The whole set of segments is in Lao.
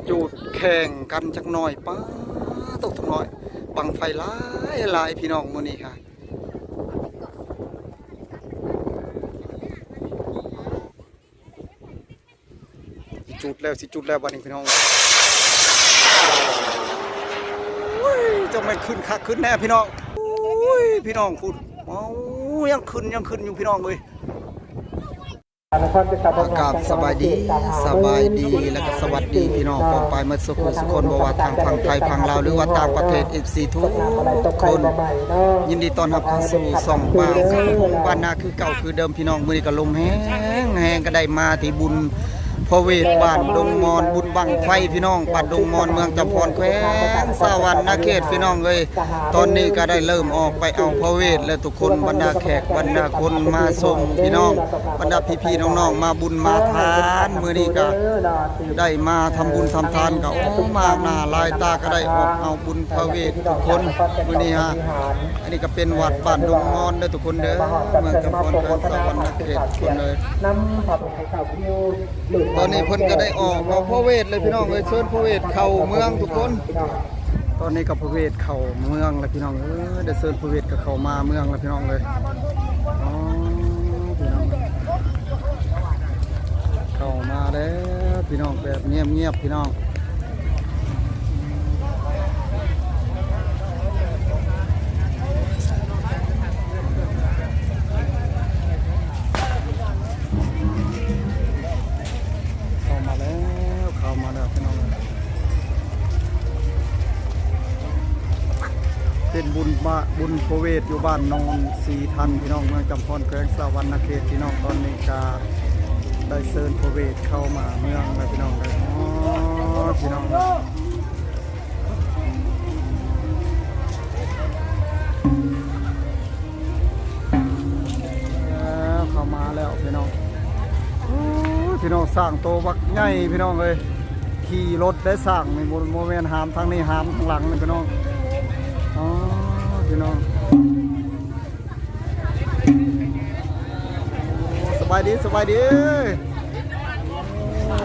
ຈູດແຂ່ງກັນຈັກໜ່ອຍ ປາໂຕ ທຸກໜ້ອຍ ບັ້ງໄຟຫຼາຍໆ ພີ່ນ້ອງ ມື້ນີ້ຫາ ຊິຈູດແລ້ວ ຊິຈູດແລ້ວ ບັດນີ້ພີ່ນ້ອງ ໂອ້ຍ ຈັ່ງແມ່ນຂຶ້ນຄັກຂຶ້ນແນ່ພີ່ນ້ອງ ໂອ້ຍ ພີ່ນ້ອງພຸ້ນ ເອົ້າ ຍັງຂຶ້ນ ຍັງຂຶ້ນຢູ່ພີ່ນ້ອງເອີຍ. ອາ ກາບສະບາຍດີ ສະບາຍດີ ແລະກະສະຫວັດດີພີ່ນ້ອງປ້ອງປາຍໝົດສູ່ຜູ້ສູ່ຄົນ ບໍ່ວ່າທາງຝັ່ງໄທ ຝັ່ງລາວ ຫຼືວ່າຕ່າງປະເທດ ເອັຟຊີ ທຸກຄົນ ຍິນດີຕ້ອນຮັບເຂົ້າສູ່ຊ່ອງບ່າວຄຳພົງບ້ານນາ ຄືເກົ່າຄືເດີມພີ່ນ້ອງ. ມື້ນີ້ກະລົມແຮງໆ ກະໄດ້ມາທີ່ບຸນພະເວດບ້ານດົງມອນ ບຸນບັ້ງໄຟພີ່ນ້ອງ ບ້ານດົງມອນ ເມືອງຈຳພອນ ແຂວງສະຫວັນນະເຂດພີ່ນ້ອງເອີຍ. ຕອນນີ້ກະໄດ້ເລີ່ມອອກໄປເອົາພະເວດແລ້ວທຸກຄົນ ບັນດາແຂກບັນດາຄົນມາຊົມພີ່ນ້ອງ ບັນດາພີ່ໆນ້ອງໆ ມາບຸນມາທານ ມື້ນີ້ກະໄດ້ມາທຳບຸນທຳທານກະ ໂອ້ ມາກໜ້າຫຼາຍຕາ ກະໄດ້ອອກເອົາບຸນພະເວດທຸກຄົນ ມື້ນີ້ຫາ. ອັນນີ້ກະເປັນວັດບ້ານດົງມອນເດີທຸກຄົນເດີ ເມືອງຈຳພອນ ແຂວງສະຫວັນນະເຂດທຸກຄົນເດີ. ຕອນນີ້ເພິ່ນກະໄດ້ອອກເອົາພະເວດເລີຍພີ່ນ້ອງເອີຍ ເຊີນພະເວດເຂົ້າເມືອງທຸກຄົນ. ຕອນນີ້ກະພະເວດເຂົ້າເມືອງແລ້ວພີ່ນ້ອງເອີຍ ໄດ້ເຊີນພະເວດກະເຂົ້າມາເມືອງແລ້ວພີ່ນ້ອງເອີຍ. ອໍ ພີ່ນ້ອງ ເຂົ້າມາແລ້ວພີ່ນ້ອງ ແບບງຽບໆ ພີ່ນ້ອງ. ເຂົ້າມາແລ້ວ ເຂົ້າມາແລ້ວພີ່ນ້ອງ ເປັນບຸນບາ ບຸນພະເວດຢູ່ບ້ານໂນນສີທັນພີ່ນ້ອງ ເມືອງຈຳພອນ ແຂວງສະຫວັນນະເຂດພີ່ນ້ອງ. ຕອນນີ້ກະໄດ້ເຊີນພະເວດເຂົ້າມາເມືອງແລ້ວພີ່ນ້ອງເດີ. ອໍ ພີ່ນ້ອງ ເຂົ້າມາແລ້ວພີ່ນ້ອງ. ໂອ້ຍ ພີ່ນ້ອງ ຊ້າງໂຕບັກໃຫຍ່ພີ່ນ້ອງເອີຍ ຂີ່ລົດໄດ້ຊ້າງນີ້ ບໍ່ ບໍ່ແມ່ນຫາມທາງນີ້ ຫາມທາງຫຼັງນີ້ພີ່ນ້ອງ. ອໍ ພີ່ນ້ອງ ສະບາຍດີ ສະບາຍດີ. ໂອ້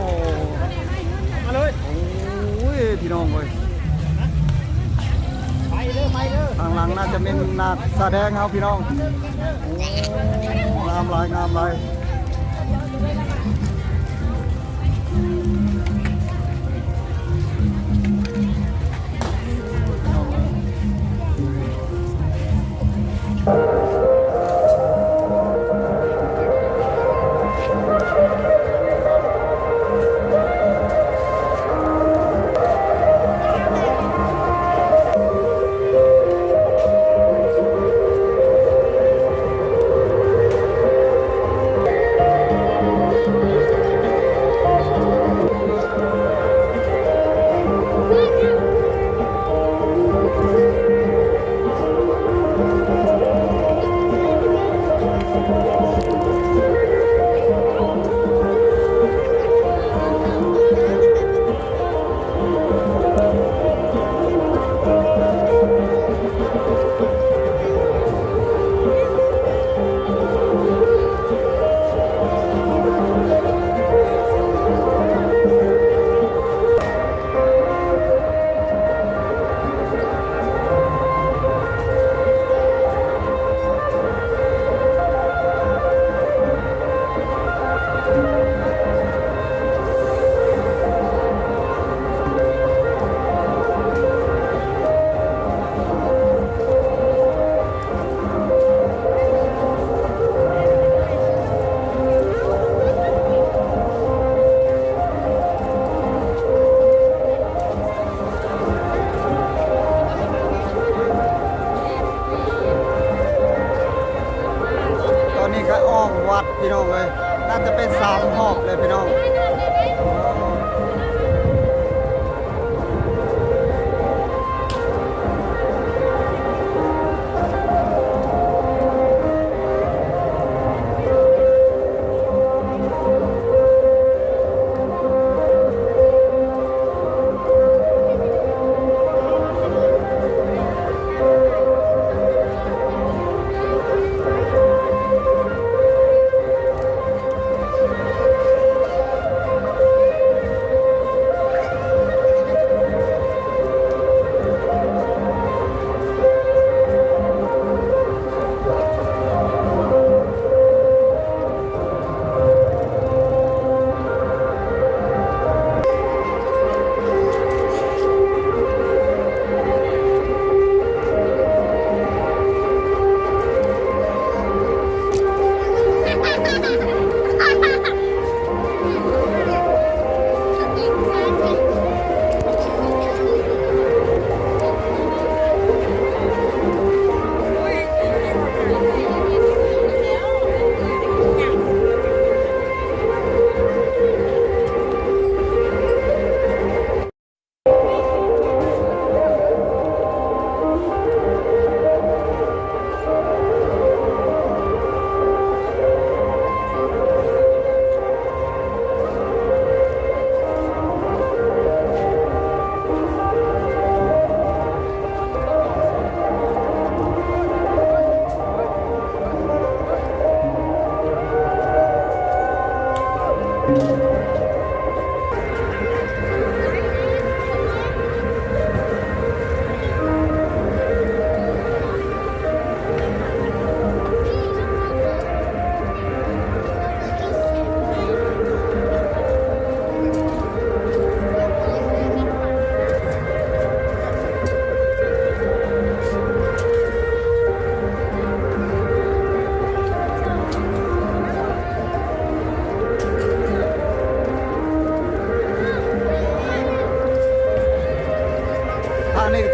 ມາເລີຍ ໂອ້ຍ ພີ່ນ້ອງເອີຍ ໄປເດີ ໄປເດີ. ທາງຫຼັງໜ້າຈະແມ່ນນັກສະແດງເຮົາພີ່ນ້ອງ. ໂອ້ ງາມຫຼາຍ ງາມຫຼາຍ.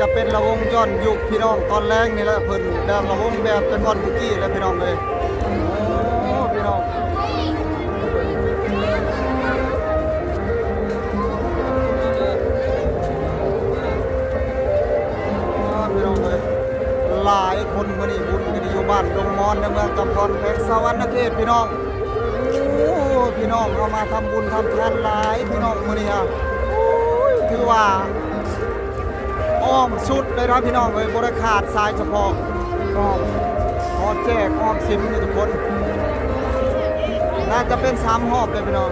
ຈະເປັນລຳວົງຍ້ອນຍຸກພີ່ນ້ອງ ຕອນແລງນີ້ແຫຼະ ເພິ່ນແບບລຳວົງແບບແຕ່ກ່ອນແຕ່ກີ້ແຫຼະພີ່ນ້ອງເອີຍ. ໂອ້ ພີ່ນ້ອງ ພີ່ນ້ອງເອີຍ ຫຼາຍຄົນມື້ນີ້ບຸນກັນຢູ່ບ້ານດົງມອນ ໃນເມືອງກຳພອນ ແຂວງສະຫວັນນະເຂດ ພີ່ນ້ອງ. ໂອ້ ພີ່ນ້ອງເຮົາມາທຳບຸນທຳທານຫຼາຍພີ່ນ້ອງມື້ນີ້ຮະ. ໂອ້ຍ ຖືວ່າອ້ອມສຸດເລີຍນະພີ່ນ້ອງເອີຍ ບໍ່ໄດ້ຂາດສາຍສະເພາະ ອ້ອມ ຂໍແຈກອ້ອມສິນຢູ່ທຸກຄົນ ໜ້າຈະເປັນສາມຮອບເລີຍພີ່ນ້ອງ.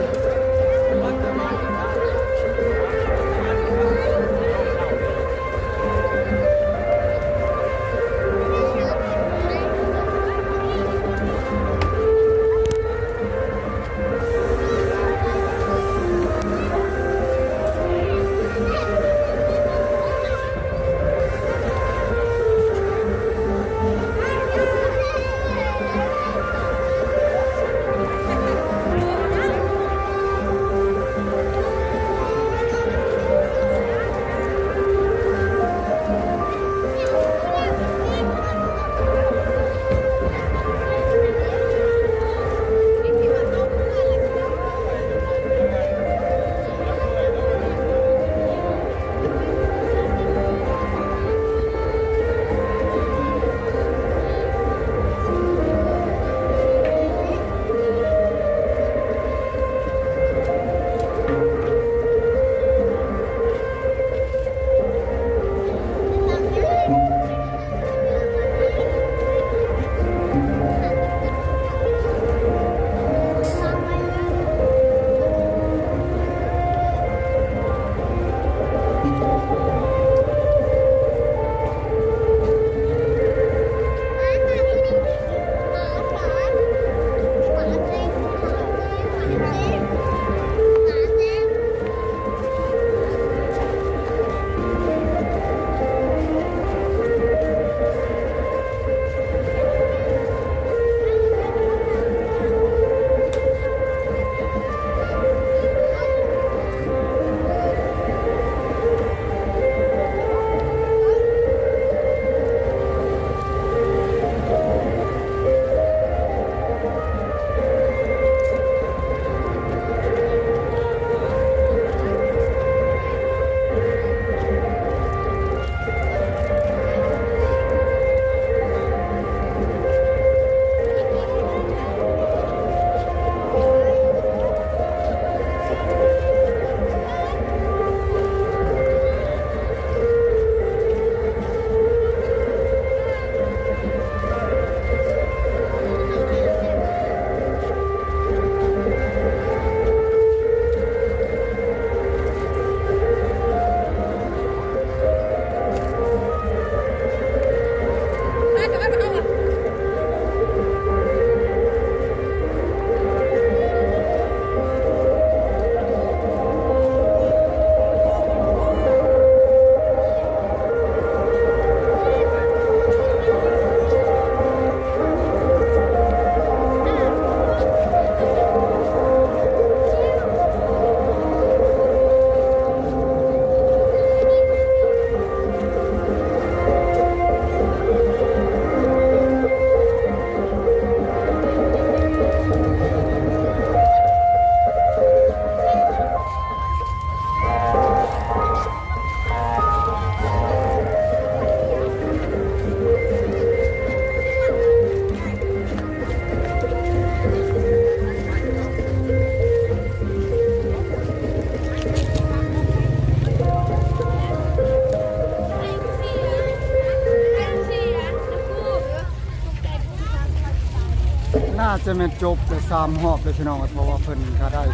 ໜ້າຈະແມ່ນຈົບໄປສາມຮອບເລີຍພີ່ນ້ອງ ເພາະວ່າເພິ່ນກະໄດ້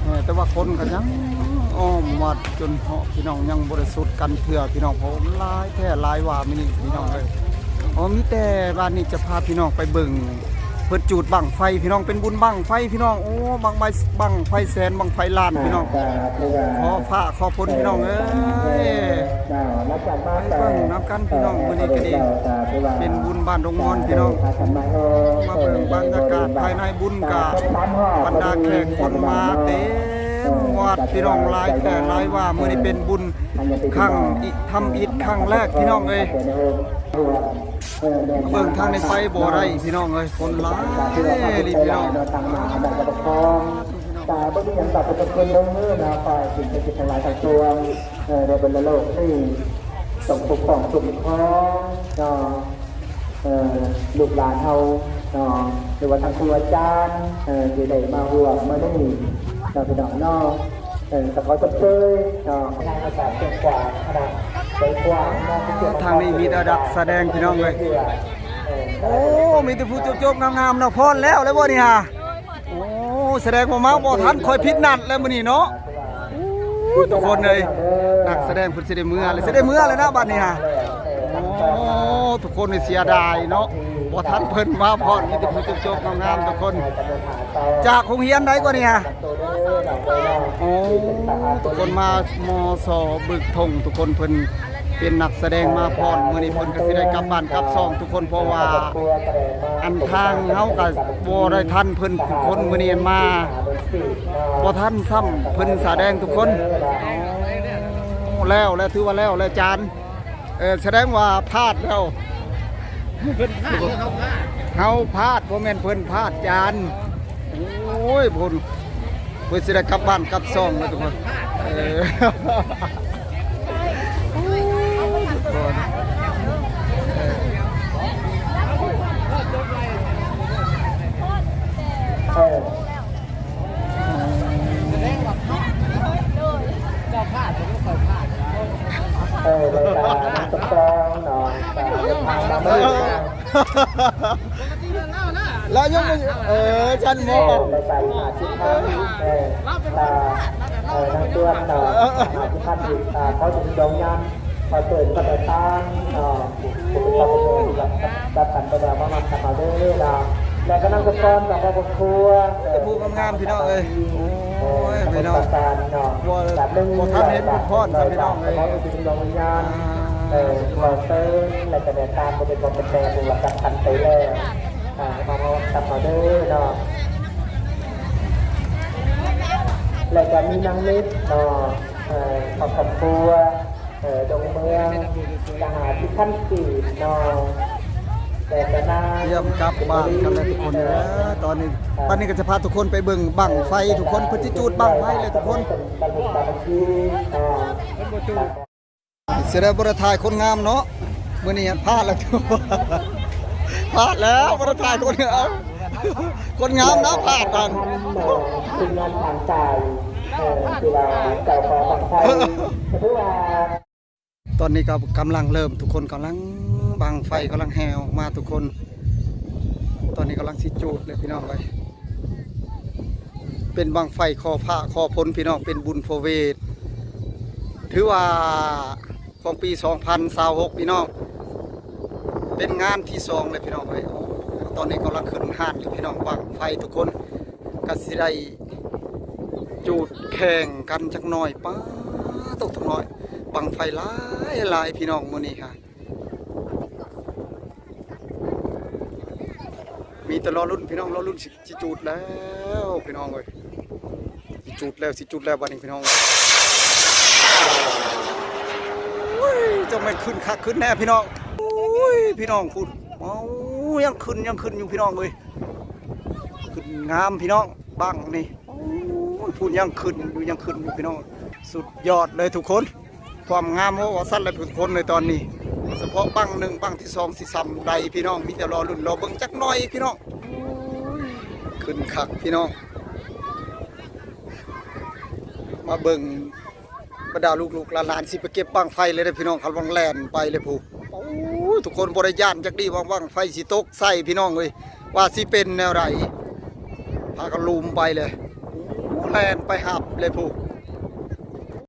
ເອີ ແຕ່ວ່າຄົນກະຍັງອ້ອມວັດຈົນຮອບພີ່ນ້ອງ ຍັງບໍ່ໄດ້ສຸດກັນເທື່ອພີ່ນ້ອງ ເພາະວ່າມັນຫຼາຍແທ້ຫຼາຍວ່າມື້ນີ້ພີ່ນ້ອງເອີຍ. ໂອ້ ມີແຕ່ບາດນີ້ຈະພາພີ່ນ້ອງໄປເບິ່ງເພິ່ນຈູດບັ້ງໄຟພີ່ນ້ອງ ເປັນບຸນບັ້ງໄຟພີ່ນ້ອງ. ໂອ້ ບັ້ງໄຟ ບັ້ງໄຟແສນ ບັ້ງໄຟລ້ານພີ່ນ້ອງ. ຂໍຟ້າຂໍຝົນພີ່ນ້ອງເອີຍ ໄປເບິ່ງນຳກັນພີ່ນ້ອງ. ມື້ນີ້ກະດີເປັນບຸນບ້ານດົງມອນພີ່ນ້ອງ ມາເບິ່ງບັນຍາກາດພາຍໃນບຸນກະ ບັນດາແຂກຄົນມາເຕັມ ເຕັມວັດພີ່ນ້ອງ ຫຼາຍແທ້ຫຼາຍວ່າ ມື້ນີ້ເປັນບຸນຄັ້ງອີກ ທຳອິດຄັ້ງແລກພີ່ນ້ອງເອີຍ. ເບິ່ງທາງໃນໄຟບໍ່ໄດ້ພີ່ນ້ອງເອີຍ ຄົນຫຼາຍອີ່ຫຼີພີ່ນ້ອງ. ກະບໍ່ມີຫຍັງຕອບແທນບຸນຄຸນເດີເນາະ ຝ່າຍສິ່ງສັກສິດທັງຫຼາຍທັງປວງ ເອີ ໃນບັນດາໂລກນີ້ ຈົ່ງປົກປ້ອງຄຸ້ມຄອງເນາະ ເອີ ລູກຫຼານເຮົາເນາະ ຫຼືວ່າທາງຄູອາຈານ ເອີ ທີ່ໄດ້ມາຮ່ວມມື້ນີ້ເນາະ ພີ່ນ້ອງເນາະ. ເອີ ກະຂໍຊົມເຊີຍເນາະ ໃນອາກາດເປັນກວ້າງຂະໜາດໃຈກວ້າງເນາະ. ທາງນີ້ມີແຕ່ນັກສະແດງພີ່ນ້ອງເອີຍ. ໂອ້ ມີແຕ່ຜູ້ຈົບໆງາມໆເນາະ. ຟ້ອນແລ້ວ ແລ້ວບໍ່ນີ້ຫາ? ໂອ້ ສະແດງວ່າມາບໍ່ທັນ ຂ້ອຍຜິດນັດແລ້ວມື້ນີ້ເນາະ. ໂອ້ ທຸກຄົນເອີຍ ນັກສະແດງເພິ່ນຊິໄດ້ເມືອແລ້ວ ຊິໄດ້ເມືອແລ້ວນະບັດນີ້ຫາ. ໂອ້ ທຸກຄົນນີ້ເສຍດາຍເນາະ ບໍ່ທັນເພິ່ນມາພ້ອມ ມີແຕ່ຜູ້ຈົບໆງາມໆທຸກຄົນ. ຈາກໂຮງຮຽນໃດກວ່ານີ້ຫາ? ໂອ້ ທຸກຄົນມາ ມສ ບຶກທົ່ງ ທຸກຄົນເພິ່ນ ເປັນນັກສະແດງມາພ້ອມ ມື້ນີ້ເພິ່ນກະຊິໄດ້ກັບບ້ານກັບຊ່ອງທຸກຄົນ ເພາະວ່າອັນທາງເຮົາກະບໍ່ໄດ້ທັນເພິ່ນທຸກຄົນ ມື້ນີ້ມາບໍ່ທັນຊ້ຳເພິ່ນສະແດງທຸກຄົນ. ໂອ້ ແລ້ວ ແລ້ວ ຖືວ່າແລ້ວ ແລ້ວຈານ ເອີ ສະແດງວ່າພາດແລ້ວ ເພິ່ນພາດ ເຮົາພາດ ເຮົາພາດ ບໍ່ແມ່ນເພິ່ນພາດຈານ. ໂອ້ຍ ພຸ້ນ ເພິ່ນຊິໄດ້ກັບບ້ານກັບຊ່ອງແລ້ວທຸກຄົນ. ເອີ ທຸກຄົນ ເອີ ເອີ ໂດຍ ເຈົ້າພາດ ເຈົ້າພາດ ເອີ ໂດຍການສະປອງເນາະ ການເດີນທາງມາເບິ່ງ ແລ້ວຍັງບໍ່ ເອີ ຊັ້ນບໍ່ ເອີ ລາຍການຫ້າສິບພັນ ເອີ ກາ ເອີ ນາງເດືອນເນາະ ຫ້າສິບພັນອີກ ກາ ຂໍເຊີນດວງຍາມ ຂໍເຊີນບັນດາທ່ານເນາະ ຜູ້ເປັນພໍ່ເປັນແມ່ ທີ່ຮັບ ຮັບກັນໄປແລ້ວ ມາຮັບກັນເອົາເດີເນາະ ແລະກະນາງສະປອງ ກະຄອບຄົວ ເອີ ຜູ້ງາມໆ ພີ່ນ້ອງເອີຍ. ໂອ້ຍ ພີ່ນ້ອງ ບໍ່ ບໍ່ທັນເຫັນບຸນພອນຊ້ຳພີ່ນ້ອງເອີຍ. ເອີ ຂໍເຊີນ ແລະກະແນະນຳ ບໍ່ເປັນພໍ່ເປັນແມ່ ຜູ້ຮັບກັນໄປແລ້ວ ອ່າ ມາຮັບກັນເອົາເດີເນາະ ແລະກະມີນາງນິດເນາະ ເອີ ຄອບຄົວ ເອີ ດົງເມືອງ ກະຫ້າສິບພັນກີບເນາະ ແຕ່ກະນາງ ຕຽມກັບບ້ານກັນແລ້ວທຸກຄົນເອີຍ. ຕອນນີ້ ຕອນນີ້ກະຈະພາທຸກຄົນໄປເບິ່ງບັ້ງໄຟທຸກຄົນ ເພິ່ນຊິຈູດບັ້ງໄຟແລ້ວທຸກຄົນ. ເສຍດາຍບໍ່ໄດ້ຖ່າຍຄົນງາມເນາະ ມື້ນີ້ພາດແລ້ວ ພາດແລ້ວ ບໍ່ໄດ້ຖ່າຍຄົນງາມ ຄົນງາມນະພາດນັ້ນ ທີມງານທາງການ ເອີ ທີ່ວ່າເຈົ້າຂອງບັ້ງໄຟ ກະຖືວ່າ ຕອນນີ້ກະກຳລັງເລີ່ມ ທຸກຄົນກຳລັງ ບັ້ງໄຟກຳລັງແຫ່ອອກມາທຸກຄົນ. ຕອນນີ້ກຳລັງຊິຈູດເລີຍພີ່ນ້ອງເອີຍ ເປັນບັ້ງໄຟຂໍຟ້າຂໍຝົນພີ່ນ້ອງ ເປັນບຸນພະເວດ ຖືວ່າຂອງປີສອງພັນຊາວຫົກພີ່ນ້ອງ ເປັນງານທີສອງເລີຍພີ່ນ້ອງເອີຍ. ຕອນນີ້ກຳລັງຂຶ້ນຮ້ານຢູ່ພີ່ນ້ອງ ບັ້ງໄຟທຸກຄົນ ກະຊິໄດ້ຈູດແຂ່ງກັນຈັກໜ້ອຍ. ປາໂຕ ທຸກນ້ອຍ ບັ້ງໄຟຫຼາຍໆ ພີ່ນ້ອງ ມື້ນີ້ຫາ ມີແຕ່ລໍລຸ້ນພີ່ນ້ອງ ລໍລຸ້ນ ຊິ ຊິຈູດແລ້ວພີ່ນ້ອງເອີຍ ຊິຈູດແລ້ວ ຊິຈູດແລ້ວບັດນີ້ພີ່ນ້ອງ. ໂອ້ຍ ຈັ່ງແມ່ນຂຶ້ນຄັກຂຶ້ນແນ່ພີ່ນ້ອງ. ໂອ້ຍ ພີ່ນ້ອງພຸ້ນ ເອົ້າ ຍັງຂຶ້ນ ຍັງຂຶ້ນຢູ່ພີ່ນ້ອງເອີຍ ຂຶ້ນງາມພີ່ນ້ອງ ບັ້ງນີ້. ໂອ້ຍ ພຸ້ນຍັງຂຶ້ນຢູ່ ຍັງຂຶ້ນຢູ່ພີ່ນ້ອງ ສຸດຍອດເລີຍທຸກຄົນ. ຄວາມງາມ ເວົ້າວ່າຊັ້ນແຫຼະທຸກຄົນເລີຍຕອນນີ້ ສະເພາະບັ້ງໜຶ່ງ ບັ້ງທີສອງຊິຊ່ຳໃດພີ່ນ້ອງ ມີແຕ່ລໍລຸ້ນລໍເບິ່ງຈັກໜ້ອຍພີ່ນ້ອງ. ໂອ້ຍ ຂຶ້ນຄັກພີ່ນ້ອງ ມາເບິ່ງບັນດາລູກໆຫຼານໆ ຊິໄປເກັບບັ້ງໄຟເລີຍເດີພີ່ນ້ອງ ກຳລັງແລ່ນໄປເລີຍພຸ້ນ. ໂອ້ຍ ທຸກຄົນບໍ່ໄດ້ຢ້ານຈັກດີ້ວ່າບັ້ງໄຟຊິຕົກໃສ່ພີ່ນ້ອງເອີຍ ວ່າຊິເປັນແນວໃດ ພາກັນລຸມໄປເລີຍ ແລ່ນໄປຮັບເລີຍພຸ້ນ.